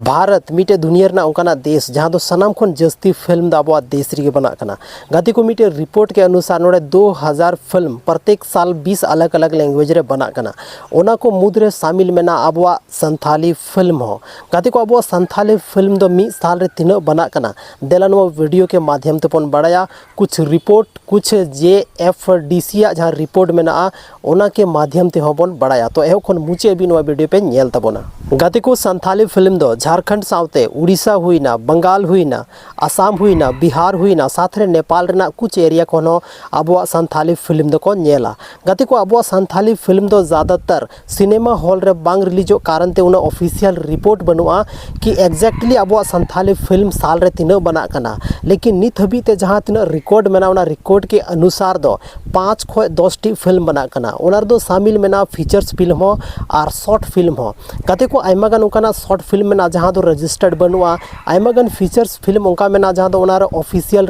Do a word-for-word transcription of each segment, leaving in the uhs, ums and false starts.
ᱵᱷᱟᱨᱚᱛ ᱢᱤᱫᱴᱮᱡ ᱫᱩᱱᱤᱭᱟᱹ ᱨᱮᱱᱟᱜ ᱚᱱᱠᱟᱱᱟᱜ ᱫᱮᱥ, ᱡᱟᱦᱟᱸ ᱫᱚ ᱥᱟᱱᱟᱢ ᱠᱷᱚᱱ ᱡᱟᱹᱥᱛᱤ ᱯᱷᱤᱞᱢ ᱫᱚ ᱟᱵᱚᱣᱟᱜ ᱫᱮᱥ ᱨᱮᱜᱮ ᱵᱮᱱᱟᱜ ᱠᱟᱱᱟ᱾ ᱜᱟᱛᱮ ᱠᱚ, ᱢᱤᱫᱴᱮᱡ ᱨᱤᱯᱳᱨᱴ ᱠᱮ ᱚᱱᱩᱥᱟᱨ ᱱᱚᱰᱮ ᱫᱩ ᱦᱟᱡᱟᱨ ᱯᱷᱤᱞᱢ ᱯᱨᱚᱛᱮᱠ ᱥᱟᱞ ᱵᱤᱥ ᱟᱞᱟᱜᱽ ᱟᱞᱟᱜᱽ ᱞᱮᱝᱜᱩᱭᱮᱡᱽ ᱨᱮ ᱵᱮᱱᱟᱜ ᱠᱟᱱᱟ᱾ ᱚᱱᱟ ᱠᱚ ᱢᱩᱫᱽᱨᱮ ᱥᱟᱢᱤᱞ ᱢᱮᱱᱟᱜᱼᱟ ᱟᱵᱚᱣᱟᱜ ᱥᱟᱱᱛᱷᱟᱞᱤ ᱯᱷᱤᱞᱢ ᱦᱚᱸ᱾ ᱜᱟᱛᱮ ᱠᱚ, ᱟᱵᱚᱣᱟᱜ ᱥᱟᱱᱛᱷᱟᱞᱤ ᱯᱷᱤᱞᱢ ᱫᱚ ᱢᱤᱫ ᱥᱟᱞ ᱨᱮ ᱛᱤᱱᱟᱹᱜ ᱵᱮᱱᱟᱜ ᱠᱟᱱᱟ, ᱫᱮᱞᱟ ᱱᱚᱣᱟ ᱵᱷᱤᱰᱤᱭᱳ ᱠᱮ ᱢᱟᱫᱷᱭᱚᱢ ᱛᱮᱵᱚᱱ ᱵᱟᱲᱟᱭᱟ᱾ ᱠᱩᱪᱷ ᱨᱤᱯᱳᱨᱴ, ᱠᱩᱪᱷ ᱡᱮ ᱮᱯᱷ ᱰᱤ ᱥᱤ ᱟᱜ ᱡᱟᱦᱟᱸ ᱨᱤᱯᱳᱨᱴ ᱢᱮᱱᱟᱜᱼᱟ, ᱚᱱᱟ ᱠᱮ ᱢᱟᱫᱷᱭᱚᱢ ᱛᱮᱦᱚᱸ ᱵᱚᱱ ᱵᱟᱲᱟᱭᱟ᱾ ᱛᱚ ᱮᱦᱚᱵ ᱠᱷᱚᱱ ᱢᱩᱪᱟᱹᱫ ᱦᱟᱹᱵᱤᱡ ᱱᱚᱣᱟ ᱵᱷᱤᱰᱤᱭᱳ ᱯᱮ ᱧᱮᱞ ᱛᱟᱵᱚᱱᱟ᱾ ᱜᱟᱛᱮ ᱠᱚ, ᱥᱟᱱᱛᱷᱟᱞᱤ ᱯᱷᱤᱞᱢ ᱫᱚ ᱡᱷᱟᱲᱠᱷᱚᱸᱰ ᱥᱟᱶᱛᱮ ᱩᱲᱤᱥᱥᱟ ᱦᱩᱭᱱᱟ, ᱵᱟᱝᱜᱟᱞ ᱦᱩᱭᱱᱟ, ᱟᱥᱟᱢ ᱦᱩᱭᱱᱟ, ᱵᱤᱦᱟᱨ ᱦᱩᱭᱱᱟ, ᱥᱟᱛᱷ ᱨᱮ ᱱᱮᱯᱟᱞ ᱨᱮᱱᱟᱜ ᱠᱩᱪᱷ ᱮᱨᱤᱭᱟ ᱠᱷᱚᱱ ᱦᱚᱸ ᱟᱵᱚᱣᱟᱜ ᱥᱟᱱᱛᱷᱟᱞᱤ ᱯᱷᱤᱞᱢ ᱫᱚᱠᱚ ᱧᱮᱞᱟ᱾ ᱜᱟᱛᱮ ᱠᱚ, ᱟᱵᱚᱣᱟᱜ ᱥᱟᱱᱛᱷᱟᱞᱤ ᱯᱷᱤᱞᱢ ᱫᱚ ᱡᱟᱫᱟᱛᱟᱨ ᱥᱤᱱᱮᱢᱟ ᱦᱚᱞ ᱨᱮ ᱵᱟᱝ ᱨᱤᱞᱤᱡᱚᱜ ᱠᱟᱨᱚᱱ ᱛᱮ ᱩᱱᱟᱹᱜ ᱚᱯᱷᱤᱥᱤᱭᱟᱞ ᱨᱤᱯᱳᱨᱴ ᱵᱟᱹᱱᱩᱜᱼᱟ ᱠᱤ ᱮᱠᱡᱮᱠᱴᱞᱤ ᱟᱵᱚᱣᱟᱜ ᱥᱟᱱᱛᱷᱟᱞᱤ ᱯᱷᱤᱞᱢ ᱥᱟᱞ ᱨᱮ ᱛᱤᱱᱟᱹᱜ ᱵᱮᱱᱟᱜ ᱠᱟᱱᱟ᱾ ᱞᱮᱠᱤᱱ ᱱᱤᱛ ᱦᱟᱹᱵᱤᱡ ᱛᱮ ᱡᱟᱦᱟᱸ ᱛᱤᱱᱟᱹᱜ ᱨᱮᱠᱚᱨᱰ ᱢᱮᱱᱟᱜᱼᱟ, ᱚᱱᱟ ᱨᱮᱠᱚᱨᱰ ᱠᱮ ᱚᱱᱩᱥᱟᱨ ᱫᱚ ᱯᱟᱸᱪ ᱠᱷᱚᱱ ᱫᱚᱥ ᱴᱤ ᱯᱷᱤᱞᱢ ᱵᱮᱱᱟᱜ ᱠᱟᱱᱟ᱾ ᱚᱱᱟ ᱨᱮᱫᱚ ᱥᱟᱢᱤᱞ ᱢᱮᱱᱟᱜᱼᱟ ᱯᱷᱤᱪᱟᱨᱥ ᱯᱷᱤᱞᱢ ᱦᱚᱸ ᱟᱨ ᱥᱚᱨᱴ ᱯᱷᱤᱞᱢ ᱦᱚᱸ᱾ ᱜᱟᱛᱮ ᱠᱚ, ᱟᱭᱢᱟ ᱜᱟᱱ ᱚᱱᱠᱟᱱᱟᱜ ᱥᱚᱨᱴ ᱯᱷᱤᱞᱢ ᱢᱮᱱᱟᱜᱼᱟ ᱡᱟᱦᱟᱸ ᱫᱚ ᱨᱮᱡᱤᱥᱴᱟᱨᱰ ᱵᱟᱹᱱᱩᱜᱼᱟ, ᱟᱭᱢᱟ ᱜᱟᱱ ᱯᱷᱤᱪᱟᱨᱥ ᱯᱷᱤᱞᱢ ᱚᱱᱠᱟ ᱢᱮᱱᱟᱜᱼᱟ ᱡᱟᱦᱟᱸ ᱫᱚ ᱚᱱᱟ ᱨᱮ ᱚᱯᱷᱤᱥᱤᱭᱟᱞ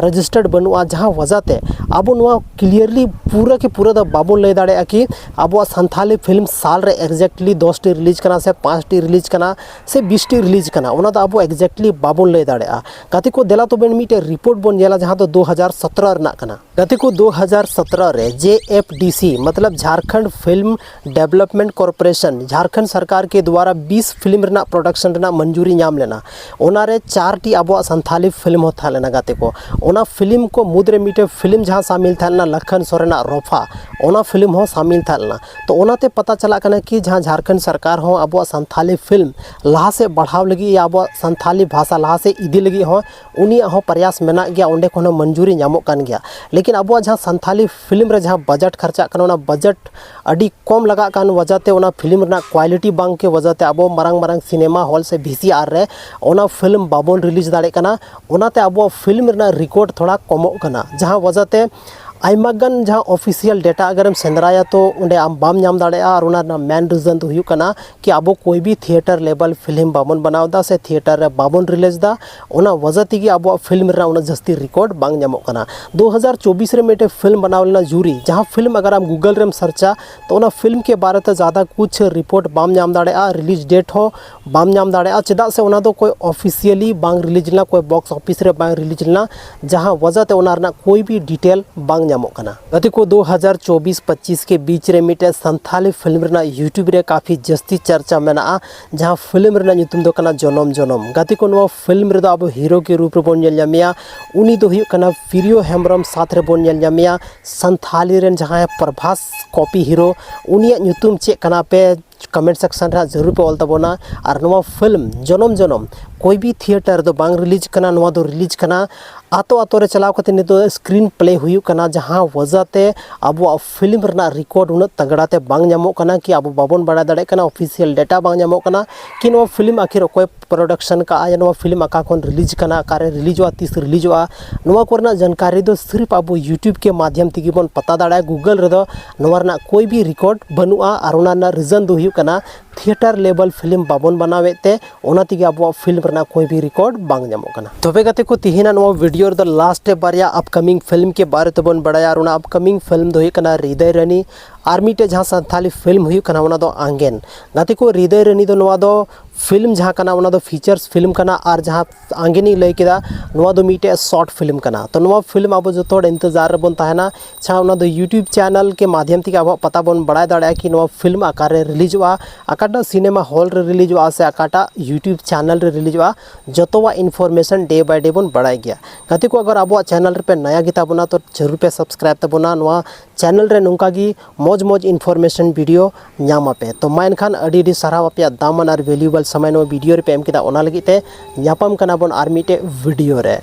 ᱨᱮᱡᱤᱥᱴᱟᱨᱰ ᱵᱟᱹᱱᱩᱜᱼᱟ, ᱡᱟᱦᱟᱸ ᱣᱟᱡᱟᱛᱮ ᱟᱵᱚ ᱱᱚᱣᱟ ᱠᱞᱤᱭᱟᱨᱞᱤ ᱯᱩᱨᱟᱹ ᱠᱤ ᱯᱩᱨᱟᱹ ᱫᱚ ᱵᱟᱵᱚᱱ ᱞᱟᱹᱭ ᱫᱟᱲᱮᱭᱟᱜᱼᱟ ᱠᱤ ᱟᱵᱚᱣᱟᱜ ᱥᱟᱱᱛᱷᱟᱞᱤ ᱯᱷᱤᱞᱢ ᱥᱟᱞ ᱨᱮ ᱮᱠᱡᱮᱠᱴᱞᱤ ᱫᱚᱥ ᱴᱤ ᱨᱤᱞᱤᱡᱽ ᱠᱟᱱᱟ ᱥᱮ ᱯᱟᱸᱪ ᱴᱤ ᱨᱤᱞᱤᱡᱽ ᱠᱟᱱᱟ ᱥᱮ ᱵᱤᱥ ᱴᱤ ᱨᱤᱞᱤᱡᱽ ᱠᱟᱱᱟ, ᱚᱱᱟ ᱫᱚ ᱟᱵᱚ ᱮᱠᱡᱮᱠᱴᱞᱤ ᱵᱟᱵᱚᱱ ᱞᱟᱹᱭ ᱫᱟᱲᱮᱭᱟᱜᱼᱟ᱾ ᱜᱟᱛᱮ ᱠᱚ, ᱫᱮᱞᱟ ᱛᱚᱵᱮ ᱢᱤᱫᱴᱮᱡ ᱨᱤᱯᱳᱨᱴ ᱵᱚᱱ ᱧᱮᱞᱟ ᱡᱟᱦᱟᱸ ᱫᱚ ᱫᱩ ᱦᱟᱡᱟᱨ ᱥᱚᱛᱨᱚ ᱨᱮᱱᱟᱜ ᱠᱟᱱᱟ᱾ ᱜᱟᱛᱮ ᱠᱚ, ᱫᱩ ᱦᱟᱡᱟᱨ ᱥᱚᱛᱨᱚ ᱨᱮ ᱡᱮ ᱮᱯᱷ ᱰᱤ ᱥᱤ ᱢᱚᱛᱞᱚᱵ Jharkhand film development corporation Jharkhand ᱥᱚᱨᱠᱟᱨ ᱠᱮ ᱫᱣᱟᱨᱟ ᱵᱤᱥ ᱯᱷᱤᱞᱢ ᱨᱮᱱᱟᱜ ᱯᱨᱚᱰᱟᱠᱥᱚᱱ ᱨᱮᱱᱟᱜ ᱢᱚᱧᱡᱩᱨᱤ ᱧᱟᱢ ᱞᱮᱱᱟ᱾ ᱚᱱᱟᱨᱮ ᱪᱟᱨ ᱴᱤ ᱟᱵᱚᱣᱟᱜ ᱥᱟᱱᱛᱷᱟᱞᱤ ᱯᱷᱤᱞᱢ ᱦᱚᱸ ᱛᱟᱦᱮᱸ ᱞᱮᱱᱟ᱾ ᱜᱟᱛᱮ ᱠᱚ, ᱚᱱᱟ ᱯᱷᱤᱞᱢ ᱠᱚ ᱢᱩᱫᱽᱨᱮ ᱢᱤᱫᱴᱮᱱ ᱯᱷᱤᱞᱢ ᱡᱟᱦᱟᱸ ᱥᱟᱢᱤᱞ ᱛᱟᱦᱮᱸ ᱞᱮᱱᱟ ᱞᱟᱠᱷᱟᱱ ᱥᱚᱨᱮᱱᱟᱜ ᱨᱚᱯᱷᱟ, ᱚᱱᱟ ᱯᱷᱤᱞᱢ ᱦᱚᱸ ᱥᱟᱢᱤᱞ ᱛᱟᱦᱮᱸ ᱞᱮᱱᱟ᱾ ᱛᱚ ᱚᱱᱟᱛᱮ ᱯᱟᱛᱟ ᱪᱟᱞᱟᱜ ᱠᱟᱱᱟ ᱠᱤ ᱡᱟᱦᱟᱸ ᱡᱷᱟᱨᱠᱷᱚᱸᱰ ᱥᱚᱨᱠᱟᱨ ᱦᱚᱸ ᱟᱵᱚᱣᱟᱜ ᱥᱟᱱᱛᱷᱟᱞᱤ ᱯᱷᱤᱞᱢ ᱞᱟᱦᱟ ᱥᱮᱫ ᱵᱟᱲᱦᱟᱣ ᱞᱟᱹᱜᱤᱫ ᱭᱟ ᱟᱵᱚᱣᱟᱜ ᱥᱟᱱᱛᱷᱟᱞᱤ ᱵᱷᱟᱥᱟ ᱞᱟᱦᱟ ᱥᱮᱫ ᱤᱫᱤ ᱞᱟᱹᱜᱤᱫ ᱦᱚᱸ ᱩᱱᱤᱭᱟᱜ ᱦᱚᱸ ᱯᱨᱚᱭᱟᱥ ᱢᱮᱱᱟᱜ ᱜᱮᱭᱟ, ᱚᱸᱰᱮ ᱠᱷᱚᱱ ᱦᱚᱸ ᱢᱚᱧᱡᱩᱨᱤ ᱧᱟᱢᱚᱜ ᱠᱟᱱ ᱜᱮᱭᱟ᱾ ᱞᱮᱠᱤᱱ ᱟᱵᱚᱣᱟᱜ ᱡᱟᱦᱟᱸ ᱥᱟᱱᱛᱷᱟᱞᱤ ᱯᱷᱤᱞᱢ ᱨᱮ ᱡᱟᱦᱟᱸ ᱵᱟᱡᱮᱴ ᱠᱷᱚᱨᱪᱟᱜ ᱠᱟᱱᱟ, ᱚᱱᱟ ᱵᱟᱡᱮᱴ ᱟᱹᱰᱤ ᱠᱚᱢ ᱞᱟᱜᱟᱜ ᱠᱟᱱ ᱣᱟᱡᱟᱛᱮ, ᱚᱱᱟ ᱯᱷᱤᱞᱢ ᱨᱮᱱᱟᱜ ᱠᱣᱟᱞᱤᱴᱤ ᱵᱟᱝ ᱠᱮ ᱣᱟᱡᱟᱛᱮ ᱟᱵᱚ ᱢᱟᱨᱟᱝ ᱢᱟᱨᱟᱝ ᱥᱤᱱᱮᱢᱟ ᱦᱚᱞ ᱥᱮ ᱵᱷᱤ ᱥᱤ ᱟᱨ ᱨᱮ ᱚᱱᱟ ᱯᱷᱤᱞᱢ ᱵᱟᱵᱚᱱ ᱨᱤᱞᱤᱡᱽ ᱫᱟᱲᱮᱭᱟᱜ ᱠᱟᱱᱟ᱾ ᱚᱱᱟᱛᱮ ᱟᱵᱚᱣᱟᱜ ᱯᱷᱤᱞᱢ ᱨᱮᱱᱟᱜ ᱨᱮᱠᱚᱨᱰ ᱛᱷᱚᱲᱟ ᱠᱚᱢᱚᱜ ᱠᱟᱱᱟ, ᱡᱟᱦᱟᱸ ᱣᱟᱡᱟᱛᱮ ᱟᱭᱢᱟ ᱜᱟᱱ ᱡᱟᱦᱟᱸ ᱚᱯᱷᱤᱥᱤᱭᱟᱞ ᱰᱮᱴᱟ ᱟᱜᱟᱨᱮᱢ ᱥᱮᱸᱫᱽᱨᱟᱭᱟ, ᱛᱚ ᱚᱸᱰᱮ ᱟᱢ ᱵᱟᱢ ᱧᱟᱢ ᱫᱟᱲᱮᱭᱟᱜᱼᱟ᱾ ᱟᱨ ᱚᱱᱟ ᱨᱮᱱᱟᱜ ᱢᱮᱱ ᱨᱤᱡᱚᱱ ᱫᱚ ᱦᱩᱭᱩᱜ ᱠᱟᱱᱟ ᱠᱤ ᱟᱵᱚ ᱠᱳᱭ ᱵᱷᱤ ᱛᱷᱤᱭᱮᱴᱟᱨ ᱞᱮᱵᱮᱞ ᱯᱷᱤᱞᱢ ᱵᱟᱵᱚᱱ ᱵᱮᱱᱟᱣ ᱮᱫᱟ ᱥᱮ ᱛᱷᱤᱭᱮᱴᱟᱨ ᱨᱮ ᱵᱟᱵᱚᱱ ᱨᱤᱞᱤᱡᱽ ᱮᱫᱟ᱾ ᱚᱱᱟ ᱣᱟᱡᱟ ᱛᱮᱜᱮ ᱟᱵᱚᱣᱟᱜ ᱯᱷᱤᱞᱢ ᱨᱮᱱᱟᱜ ᱩᱱᱟᱹᱜ ᱡᱟᱹᱥᱛᱤ ᱨᱮᱠᱚᱨᱰ ᱵᱟᱝ ᱧᱟᱢᱚᱜ ᱠᱟᱱᱟ᱾ ᱫᱩ ᱦᱟᱡᱟᱨ ᱪᱚᱵᱵᱤᱥ ᱨᱮ ᱢᱤᱫᱴᱮᱱ ᱯᱷᱤᱞᱢ ᱵᱮᱱᱟᱣ ᱞᱮᱱᱟ ᱡᱩᱨᱤ, ᱡᱟᱦᱟᱸ ᱯᱷᱤᱞᱢ ᱟᱜᱟᱨ ᱟᱢ ᱜᱩᱜᱚᱞ ᱨᱮᱢ ᱥᱟᱨᱪᱟ, ᱛᱚ ᱚᱱᱟ ᱯᱷᱤᱞᱢ ᱠᱮ ᱵᱟᱨᱮ ᱛᱮ ᱡᱟᱫᱟ ᱠᱩᱪᱷ ᱨᱤᱯᱳᱨᱴ ᱵᱟᱢ ᱧᱟᱢ ᱫᱟᱲᱮᱭᱟᱜᱼᱟ, ᱨᱤᱞᱤᱡᱽ ᱰᱮᱴ ᱦᱚᱸ ᱵᱟᱢ ᱧᱟᱢ ᱫᱟᱲᱮᱭᱟᱜᱼᱟ᱾ ᱪᱮᱫᱟᱜ ᱥᱮ ᱚᱱᱟ ᱫᱚ ᱠᱳᱭ ᱚᱯᱷᱤᱥᱤᱭᱟᱞᱤ ᱵᱟᱝ ᱨᱤᱞᱤᱡᱽ ᱞᱮᱱᱟ, ᱠᱳᱭ ᱵᱚᱠᱥ ᱚᱯᱷᱤᱥ ᱨᱮ ᱵᱟᱝ ᱨᱤᱞᱤᱡᱽ ᱞᱮᱱᱟ, ᱡᱟᱦᱟᱸ ᱣᱟᱡᱟ ᱛᱮ ᱚᱱᱟ ᱨᱮᱱᱟᱜ ᱠᱳᱭ ᱵᱷᱤ ᱰᱤᱴᱮᱞ ᱵᱟᱝ ᱧᱟᱢᱚᱜ ᱠᱟᱱᱟ᱾ ᱜᱟᱛᱮ ᱠᱚ, ᱫᱩ ᱦᱟᱡᱟᱨ ᱪᱚᱵᱵᱤᱥ ᱯᱚᱸᱪᱤᱥ ᱠᱮ ᱵᱤᱪ ᱨᱮ ᱢᱤᱫᱴᱮᱱ ᱥᱟᱱᱛᱷᱟᱞᱤ ᱯᱷᱤᱞᱢ ᱨᱮᱱᱟᱜ YouTube ᱨᱮ ᱠᱟᱯᱷᱤ ᱡᱟᱹᱥᱛᱤ ᱪᱟᱨᱪᱟ ᱢᱮᱱᱟᱜᱼᱟ, ᱡᱟᱦᱟᱸ ᱯᱷᱤᱞᱢ ᱨᱮᱱᱟᱜ ᱧᱩᱛᱩᱢ ᱫᱚ ᱠᱟᱱᱟ ᱡᱚᱱᱚᱢ ᱡᱚᱱᱚᱢ᱾ ᱜᱟᱛᱮ ᱠᱚ, ᱱᱚᱣᱟ ᱯᱷᱤᱞᱢ ᱨᱮᱫᱚ ᱟᱵᱚ ᱦᱤᱨᱳ ᱠᱮ ᱨᱩᱯ ᱨᱮᱵᱚᱱ ᱧᱮᱞ ᱧᱟᱢᱮᱭᱟ, ᱩᱱᱤ ᱫᱚ ᱦᱩᱭᱩᱜ ᱠᱟᱱᱟ ᱯᱨᱤᱭᱚ ᱦᱮᱢᱵᱨᱚᱢ᱾ ᱥᱟᱛᱷ ᱨᱮᱵᱚᱱ ᱧᱮᱞ ᱧᱟᱢᱮᱭᱟ ᱥᱟᱱᱛᱷᱟᱞᱤ ᱨᱮᱱ ᱡᱟᱦᱟᱸᱭ ᱯᱨᱚᱵᱷᱟᱥ ᱠᱚᱯᱤ ᱦᱤᱨᱳ, ᱩᱱᱤᱭᱟᱜ ᱧᱩᱛᱩᱢ ᱪᱮᱫ ᱠᱟᱱᱟ ᱯᱮ ᱠᱚᱢᱮᱱᱴ ᱥᱮᱠᱥᱚᱱ ᱨᱮ ᱦᱟᱸᱜ ᱡᱟᱹᱨᱩᱲ ᱯᱮ ᱚᱞ ᱛᱟᱵᱚᱱᱟ᱾ ᱟᱨ ᱱᱚᱣᱟ ᱯᱷᱤᱞᱢ ᱡᱚᱱᱚᱢ ᱡᱚᱱᱚᱢ ᱠᱳᱭ ᱵᱷᱤ ᱛᱷᱤᱭᱮᱴᱟᱨ ᱨᱮᱫᱚ ᱵᱟᱝ ᱨᱤᱞᱤᱡᱽ ᱠᱟᱱᱟ, ᱱᱚᱣᱟ ᱫᱚ ᱨᱤᱞᱤᱡᱽ ᱠᱟᱱᱟ ᱟᱛᱳ ᱟᱛᱳ ᱨᱮ ᱪᱟᱞᱟᱣ ᱠᱟᱛᱮ ᱱᱤᱛᱚᱜ ᱥᱠᱨᱤᱱ ᱯᱞᱮ ᱦᱩᱭᱩᱜ ᱠᱟᱱᱟ, ᱡᱟᱦᱟᱸ ᱣᱟᱡᱟ ᱛᱮ ᱟᱵᱚᱣᱟᱜ ᱯᱷᱤᱞᱢ ᱨᱮᱱᱟᱜ ᱨᱮᱠᱚᱨᱰ ᱩᱱᱟᱹᱜ ᱛᱟᱜᱲᱟ ᱛᱮ ᱵᱟᱝ ᱧᱟᱢᱚᱜ ᱠᱟᱱᱟ, ᱠᱤ ᱟᱵᱚ ᱵᱟᱵᱚᱱ ᱵᱟᱲᱟᱭ ᱫᱟᱲᱮᱭᱟᱜ ᱠᱟᱱᱟ, ᱚᱯᱷᱤᱥᱤᱭᱟᱞ ᱰᱮᱴᱟ ᱵᱟᱝ ᱧᱟᱢᱚᱜ ᱠᱟᱱᱟ ᱠᱤ ᱱᱚᱣᱟ ᱯᱷᱤᱞᱢ ᱟᱠᱷᱤᱨ ᱚᱠᱚᱭ ᱯᱨᱚᱰᱟᱠᱥᱚᱱ ᱠᱟᱜᱼᱟ, ᱱᱚᱣᱟ ᱯᱷᱤᱞᱢ ᱟᱠᱟ ᱠᱷᱚᱱ ᱨᱤᱞᱤᱡᱽ ᱠᱟᱱᱟ, ᱚᱠᱟᱨᱮ ᱨᱤᱞᱤᱡᱚᱜᱼᱟ, ᱛᱤᱥ ᱨᱤᱞᱤᱡᱚᱜᱼᱟ, ᱱᱚᱣᱟ ᱠᱚᱨᱮᱱᱟᱜ ᱡᱟᱱᱠᱟᱨᱤ ᱫᱚ ᱥᱤᱨᱯ ᱟᱵᱚ YouTube ᱠᱮ ᱢᱟᱫᱷᱭᱚᱢ ᱛᱮᱜᱮ ᱵᱚᱱ ᱯᱟᱛᱟ ᱫᱟᱲᱮᱭᱟᱜᱼᱟ᱾ ᱜᱩᱜᱚᱞ ᱨᱮᱫᱚ ᱱᱚᱣᱟ ᱨᱮᱱᱟᱜ ᱠᱳᱭ ᱵᱷᱤ ᱨᱮᱠᱚᱨᱰ ᱵᱟᱹᱱᱩᱜᱼᱟ᱾ ᱟᱨ ᱚᱱᱟ ᱨᱮᱱᱟᱜ ᱨᱤᱡᱚᱱ ᱫᱚ ᱦᱩᱭᱩᱜ ᱠᱟᱱᱟ ᱛᱷᱤᱭᱮᱴᱟᱨ ᱞᱮᱵᱮᱞ ᱯᱷᱤᱞᱢ ᱵᱟᱵᱚᱱ ᱵᱮᱱᱟᱣᱮᱫ ᱛᱮ, ᱚᱱᱟ ᱛᱮᱜᱮ ᱟᱵᱚᱣᱟᱜ ᱯᱷᱤᱞᱢ ᱨᱮᱱᱟᱜ ᱠᱳᱭ ᱵᱷᱤ ᱨᱮᱠᱚᱨᱰ ᱵᱟᱝ ᱧᱟᱢᱚᱜ ᱠᱟᱱᱟ᱾ ᱛᱚᱵᱮ ᱜᱟᱛᱮ ᱠᱚ, ᱛᱮᱦᱮᱧᱟᱜ ᱱᱚᱣᱟ ᱵᱷᱤᱰᱤᱭᱳ ᱨᱮᱫᱚ ᱞᱟᱥᱴ ᱨᱮ ᱵᱟᱨᱭᱟ ᱟᱯᱠᱟᱢᱤᱝ ᱯᱷᱤᱞᱢ ᱠᱮ ᱵᱟᱨᱮ ᱛᱮᱵᱚᱱ ᱵᱟᱲᱟᱭᱟ᱾ ᱟᱨ ᱚᱱᱟ ᱟᱯᱠᱟᱢᱤᱝ ᱯᱷᱤᱞᱢ ᱫᱚ ᱦᱩᱭᱩᱜ ᱠᱟᱱᱟ ᱦᱨᱤᱫᱚᱭ ᱨᱟᱱᱤ, ᱟᱨ ᱢᱤᱫᱴᱮᱡ ᱡᱟᱦᱟᱸ ᱥᱟᱱᱛᱷᱟᱞᱤ ᱯᱷᱤᱞᱢ ᱦᱩᱭᱩᱜ ᱠᱟᱱᱟ ᱚᱱᱟ ᱫᱚ ᱟᱝᱜᱮᱱ᱾ ᱜᱟᱛᱮ ᱠᱚ, ᱦᱨᱤᱫᱚᱭ ᱨᱟᱱᱤ ᱫᱚ ᱱᱚᱣᱟ ᱫᱚ ᱯᱷᱤᱞᱢ ᱡᱟᱦᱟᱸ ᱠᱟᱱᱟ ᱚᱱᱟ ᱫᱚ ᱯᱷᱤᱪᱟᱨᱥ ᱯᱷᱤᱞᱢ ᱠᱟᱱᱟ, ᱟᱨ ᱡᱟᱦᱟᱸ ᱟᱝᱜᱮᱱᱤᱧ ᱞᱟᱹᱭ ᱠᱮᱫᱟ ᱱᱚᱣᱟ ᱫᱚ ᱢᱤᱫᱴᱮᱡ ᱥᱚᱨᱴ ᱯᱷᱤᱞᱢ ᱠᱟᱱᱟ᱾ ᱛᱚ ᱱᱚᱣᱟ ᱯᱷᱤᱞᱢ ᱟᱵᱚ ᱡᱚᱛᱚ ᱦᱚᱲ ᱤᱱᱛᱮᱡᱟᱨ ᱨᱮᱵᱚᱱ ᱛᱟᱦᱮᱱᱟ᱾ ᱟᱪᱪᱷᱟ, ᱚᱱᱟ ᱫᱚ YouTube ᱪᱮᱱᱮᱞ ᱠᱮ ᱢᱟᱫᱷᱭᱚᱢ ᱛᱮᱜᱮ ᱟᱵᱚᱣᱟᱜ ᱯᱟᱛᱟ ᱵᱚᱱ ᱵᱟᱲᱟᱭ ᱫᱟᱲᱮᱭᱟᱜᱼᱟ ᱠᱤ ᱱᱚᱣᱟ ᱯᱷᱤᱞᱢ ᱚᱠᱟᱨᱮ ᱨᱤᱞᱤᱡᱚᱜᱼᱟ, ᱚᱠᱟᱴᱟᱜ ᱥᱤᱱᱮᱢᱟ ᱦᱚᱞ ᱨᱮ ᱨᱤᱞᱤᱡᱚᱜᱼᱟ ᱥᱮ ᱚᱠᱟᱴᱟᱜ YouTube ᱪᱮᱱᱮᱞ ᱨᱮ ᱨᱤᱞᱤᱡᱚᱜᱼᱟ, ᱡᱚᱛᱚᱣᱟᱜ ᱤᱱᱯᱷᱚᱨᱢᱮᱥᱚᱱ ᱰᱮ ᱵᱟᱭ ᱰᱮ ᱵᱚᱱ ᱵᱟᱲᱟᱭ ᱜᱮᱭᱟ᱾ ᱜᱟᱛᱮ ᱠᱚ, ᱟᱜᱟᱨ ᱟᱵᱚᱣᱟᱜ ᱪᱮᱱᱮᱞ ᱨᱮᱯᱮ ᱱᱟᱭᱟ ᱜᱮᱛᱟ ᱵᱚᱱᱟ ᱛᱚ ᱡᱟᱹᱨᱩᱲ ᱯᱮ ᱥᱟᱵᱥᱠᱨᱟᱭᱤᱵ ᱛᱟᱵᱚᱱᱟ᱾ ᱱᱚᱣᱟ ᱪᱮᱱᱮᱞ ᱨᱮ ᱱᱚᱝᱠᱟ ᱜᱮ ᱢᱚᱡᱽ ᱢᱚᱡᱽ ᱤᱱᱯᱷᱚᱨᱢᱮᱥᱚᱱ ᱵᱷᱤᱰᱤᱭᱳ ᱧᱟᱢ ᱟᱯᱮ᱾ ᱛᱚ ᱢᱟ ᱮᱱᱠᱷᱟᱱ ᱟᱹᱰᱤ ᱟᱹᱰᱤ ᱥᱟᱨᱦᱟᱣ ᱟᱯᱮᱭᱟᱜ ᱫᱟᱢᱟᱱ ᱟᱨ ᱵᱷᱮᱞᱩᱭᱮᱵᱚᱞ ᱥᱚᱢᱚᱭ ᱱᱚᱣᱟ ᱵᱷᱤᱰᱤᱭᱳ ᱨᱮᱯᱮ ᱮᱢ ᱠᱮᱫᱟ, ᱚᱱᱟ ᱞᱟᱹᱜᱤᱫ ᱛᱮ᱾ ᱧᱟᱯᱟᱢ ᱠᱟᱱᱟ ᱵᱚᱱ ᱟᱨ ᱢᱤᱫᱴᱮᱡ ᱵᱷᱤᱰᱤᱭᱳ ᱨᱮ᱾